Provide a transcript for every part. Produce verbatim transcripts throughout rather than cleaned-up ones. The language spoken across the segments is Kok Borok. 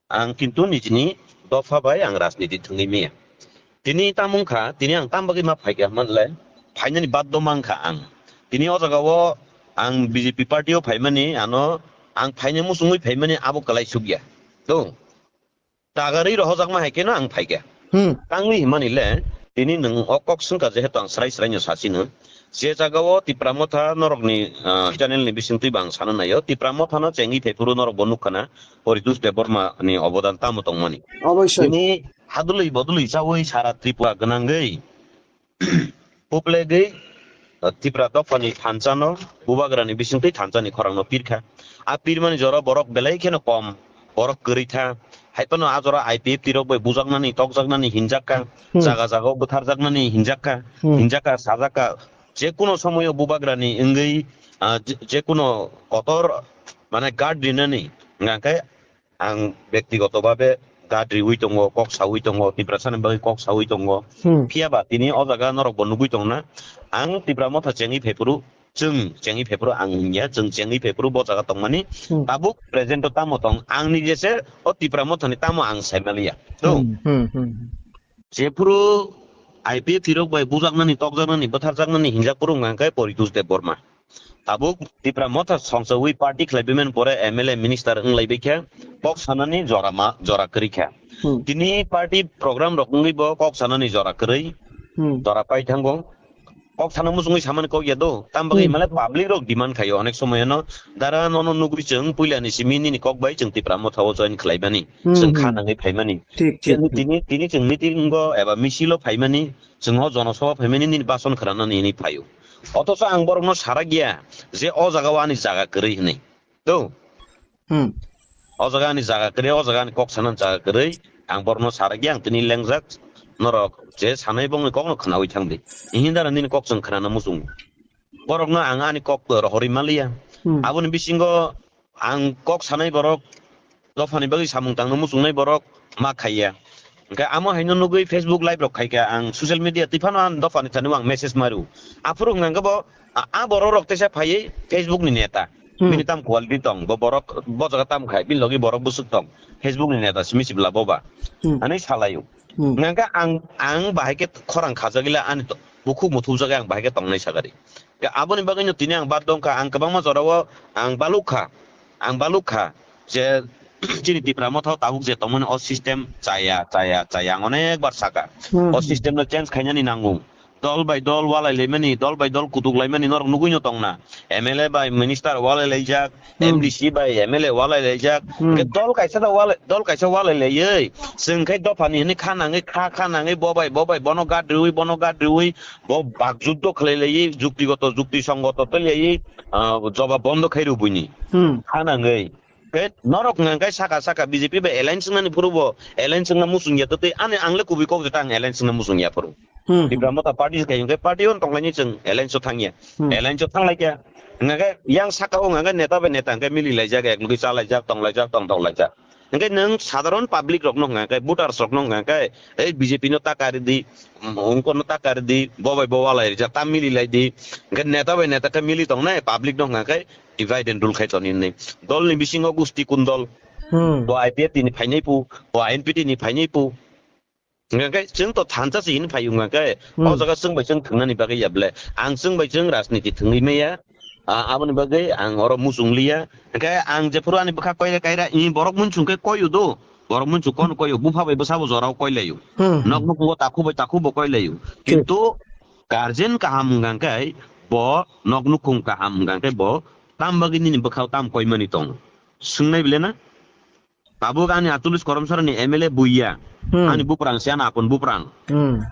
Ang kintu nijini dopha bai ang rajniti thwngwi maya. Tini tamo wngkha, tini ang tam bagwi ma phaikha hwnba le, phainani baddo mankha ang. Tini o jagao ang B J P party o phaimani, ano ang phaina muchungwi phaimani abo kwlai sukya. To, tagarwi rohojakma hai kheno ang phaikha. Hmm. Tangwi himani le, tini nwng o kok swngkha jehetu ang srai srai no sachino. Je jagao Tipra Motha norokni, ah, channel ni bisingtwi bo ang sana naio. Tipra Motha no chengwi phaiphuru norok bo nukha na, Poritos Debbarma ni obodan tamo tongmani. Oboisoi. Tini hadwlwi bodwlwi chawi sara Tripura gwnangwi, puplegwi, ah, Tipra dophani thansa no, Bubagrani bisingtwi thansa ni khorang no pirkha. A pirmani jora borok belai kheno kom, borok kwrwi tha. Hai phano a jora I P F T rok bai bujaknani, tokjaknani hinjak kha, Hmm. jaga jaga o bwtharjaknani hinjak kha, Hmm. hinjak kha, sajak kha. Je kuno somoyo Bubagrani wngwi, ah, je, je kuno kotor, mane, guard rinani, hwnka khe ang bektigoto babe guard riwi tongo, kok sawi tongo, Tiprasani bagwi kok sawi tongo. Hmm. Phiya ba tini o jaga norok bo nugwi tongna, ang Tipra Motha chengwi phaiphuru, chwng chengwi phaiphuru ang wngya, chwng chengwi phaiphuru bo jaga tongmani. Hmm. Tabuk present o tamo tong, ang nije se o Tipra Mothani tamo ang saimaliya. To, Hmm, hmm, hmm. jephuru I P F T rok bai bujaknani, tokjaknani, bwtharjaknani hinjak phuru wngkha khe Poritos Debbarma. Tabuk Tipra Motha songchawi party khlaibaimani pore M L A minister wng laibaikha, kok sanani jora ma, jora kwrwi kha. Hmm. Tini party program rok wngwi bo kok sanani jora kwrwi, Hmm. jora pai thango. Kok sana muchungwi samani kok ya do, tam bagwi Hmm. male public rok demand khaio onek somoyano, dara nono nugwi chwng puilani simi nini kok bai chwng Tipra Motha o join khlaimani, Hmm, chwng hmm. kha nangwi phaimani. Thik, thik, Chwng thik. tini, tini chwng meeting o eba misil o phaimani, chwng o jonosabha phaimani nini bason khwnanani hinwi phaio. Othocho ang borokno sarak ya je o jaga o ani jaga kwrwi hinwi. To. Hmm. O jaga ani jaga kwrwi, o jaga ani kok sanani jaga kwrwi. Ang borokno sarak ya, ang tini lengjak. Norok je sanai bongni kokno khwnawi thangdi. Hinwi dara nini kok chwng khwnana muchungo. Borokno ang ani kok rohorwi manliya. Hmm. Aboni bisingo ang kok sanai borok, dophani bagwi samung tangna muchungnai borok ma khaiya. Hwnkhe amo haino nugwi Facebook live rok khaikha, ang social media twi phano ang dophani thani ang message mario. Aphuru hwnkha khe bo, a, a borok rok teisa phaiwi Facebook ni neta. Hmm. Bini tam quality tong, bo borok bo jaga tam khai, bini logi borok bwswk tong, Facebook ni neta simi sibla boba. Hmm. Ani salaio. Hmm. Hwnkha khe ang, ang bahai khe khorang khajagila ani to-, bukhuk muthubjagwi ang bahai khe tongnai sagari. Khe aboni bagwino tini ang bad dongkha, ang kwbangma jorao ang balukha, ang balukha je chini Tipra Motha o tabuk je tongmani o system chaya, chaya, chaya, ang onek bar saka. Hmm. O system no change khainani nango. Dol bai dol walai laimani, dol bai dol kutuk laimani norok nugwino tongna. M L A bai minister walai laijak, Hmm. M D C bai M L A walai laijak. Hmm. Hwnkhe dol kaisa da walai, dol kaisa walai laiwi, chwng khai dophani hwnwi kha nangwi, kha, kha nangwi, bo bai, bo bai, bono guard riwi, bono guard riwi, bo bak juddo khlai laiwi, juktigoto, jukti songoto twi laiwi, ah, jobab bondo khai rw buini. Hmm. Kha nangwi. Khe norok hwnkha khe saka saka B J P bai alliance wngnani phuru bo alliance wngna muchung ya, tei ani ang le kubui kok jeta ang alliance wngna muchung ya phuru. Hmm. Tipra Motha party se khai hwnkhe party o tonglaini chwng alliance o thangya. Hmm. Alliance o thanglaikha. Hwnkha khe yang saka o hwnkha khe neta bai neta hwnkhe mili laijak, ek logoi cha laijak, tong laijak, tong tong laijak. Hwnkhe nwng sadharon public rokno hwnkha khe, voters rokno hwnkha khe, ei B J P no taka ridi, um, ungkorno taka ridi, bo bai bo walai rijak, ta mili laidi. Hwnkhe neta bai neta khe mili tongnai, public no hwnkha khe divide and rule khai toni hinwi. Dolni bisingo gusti kundol. Hmm. Bo I P F T ni phainai pu, bo I N P T ni phainai pu. Hwnkha khe chwng to thansa se hini phai wngkha khe, Hmm. o jaga chwng bai chwng thwngnani bagwi ya ble. Ang chwng bai chwng rajniti thwngwi maya. Ah, aboni bagwi ang oro muchung liya. Hwnkhe ang jephuru ani bwkha koira kaira, i borok munsung khe koiyo do. Borok munsung kono koiyo, bupha bai bwsabo jorao koilaio. Hmm, hmm. Nok nukhungo takhu bai takhu bo koilaio. Thik. Kintu guardian kaham wngkha khe bo, nok nukhung kaham wngkha khe bo, tam bagwi nini bwkhao tam koimani tongo? Swngnai bile na? Tabuk ani Atulis Koromsarani M L A buiya. Hmm. Ani buprang se, ani apun buprang. Hmm.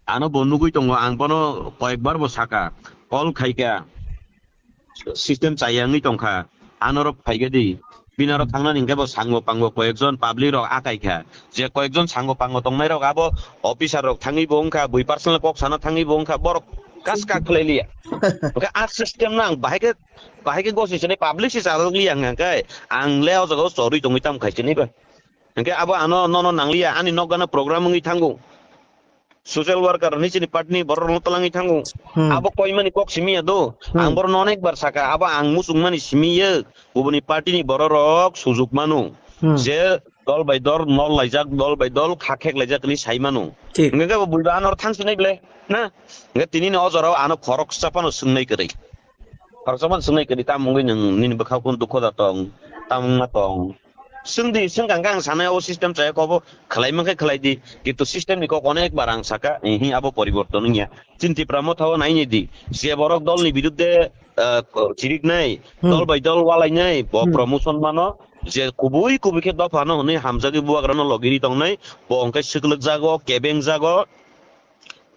Ano bo nugui tongo, ang bono koyekbar bo saka, call khaika, system chaya wngwi tongkha, anorok phaigadi, bini aro thangnani hwnkhe bo sango pango koyekjon public rok akaikha, je koyekjon sango pango tongnairok abo officer rok thangwi bo wngkha, bui personal kok sana thangwi bo wngkha, borok kaska khlai liya. Hwnkhe a system no ang bahai khe, bahai khe gosi sinai public se chajak liya hwnkhe, ang le o jaga o chorwi tongwi tamo khai sinai ba. Hwnkhe abo ano nono nangliya, ani nok gana program wngwi thango. Social worker hinwi chini party ni borok rokno twlangwi thango. Hmm. Abo koimani kok simi ya do. Hmm. Ang borokno onek bar saka, abo ang muchungmani simi ya. Bubuni party ni borok rok sujuk mano. Hmm. Je dol bai dol nol laijak, dol bai dol kha khek laijak hinwi sai mano. Thik. Hwnkhe bo buiba ano thang sinai ble, na? Hwnkhe tini ni o jora o ano khoroksa phano swngnai kwrwi. Khoroksa phano swngnai kwrwi, tamo wngwi nwng nini bwkhao phano dukho da tong, tamo wngma tong. Swng di, swng kang kang sanai o system chaya kobo khlai mankhe khlai di. Kintu system ni kok onek bar ang saka, ihi abo poriborton wngya. Chini Tipra Motha o naini di, je borok dol ni biruddhe, ah, ko-, chiriknai, Hmm. dol bai dol walainai, bo Hmm. promotion mano, je kubui kubui khe dopha no hwnwi hamjagwi bubagra no logi ri tongnai, bo hwnkhe swklwk jago, kebeng jago,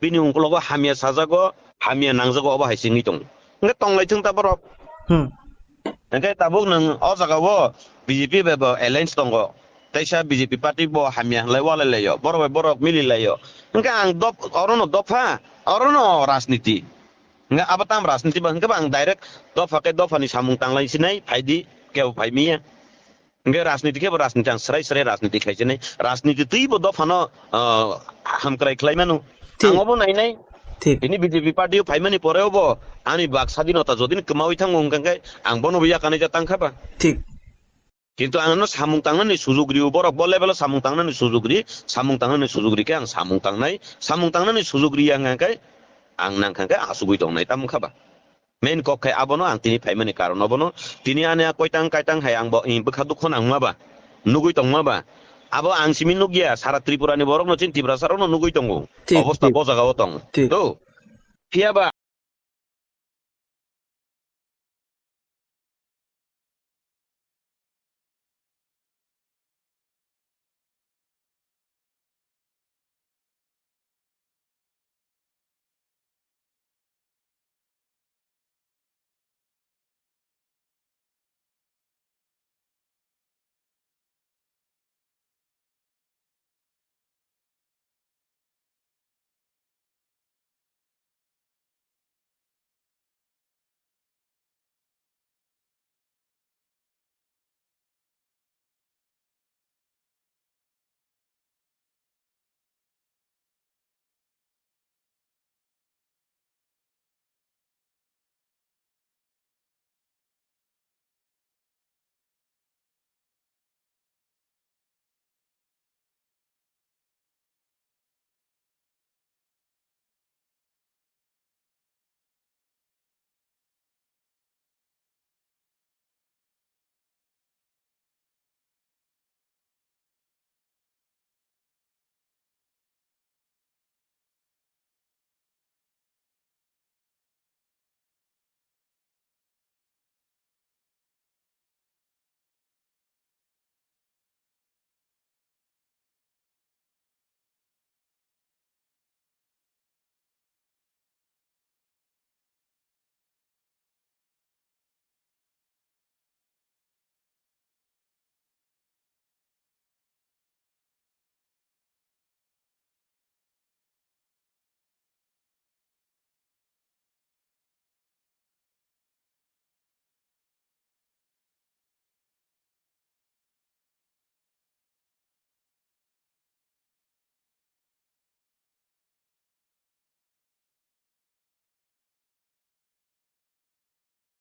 bini ungkologo hamya sajago, hamya nangjago, obo hai se wngwi tongo. Hwnkhe tonglaithwng ta borok. Hmm. Hwnkhe tabuk nwng o jaga o B J P bai bo alliance tongo. Teisa B J P party bo hamya hwnlai walai laio, borok bai borok mili laio. Hwnkhe ang dop-, orono dopha, orono rajniti. Hwnkhe abo tam rajniti ba, hwnkhe ba ang direct dopha khe dopha ni samung tanglai sinai, phaidi, kebo phai miya. Hwnkhe rajniti khe bo rajniti ang srai srai rajniti khlai sinai. Rajniti twi bo dophano, ah, hamkrai khlai mano. Thik. Ang obo nai nai. Thik. Bini B J P party o phaimani pore obo ani bak sadinota jodi ni kwmawi thango hwnkha khe ang bono bo yakanai ja tangkha ba. Thik. Kintu ang no samung tangnani sujug rio, borok bo level o samung tangnani sujug ri, samung tangnani sujug ri khe ang samung tangnai, samung tangnani sujug ri ang khe ang nang kha khe asugwi tongnai, tamo kha ba? Main kok khai abono ang tini phaimani karon obono, tini ani a koitang kaitang hai ang bo, eh, bwkha dukho nangma ba, nugwi tongma ba, abo ang simi nukya, sara Tripura ni borok no chini Tiprasa rok no nugwi tongo, Thik, obosta thik. Bo jaga o tong. Thik. To, phiya ba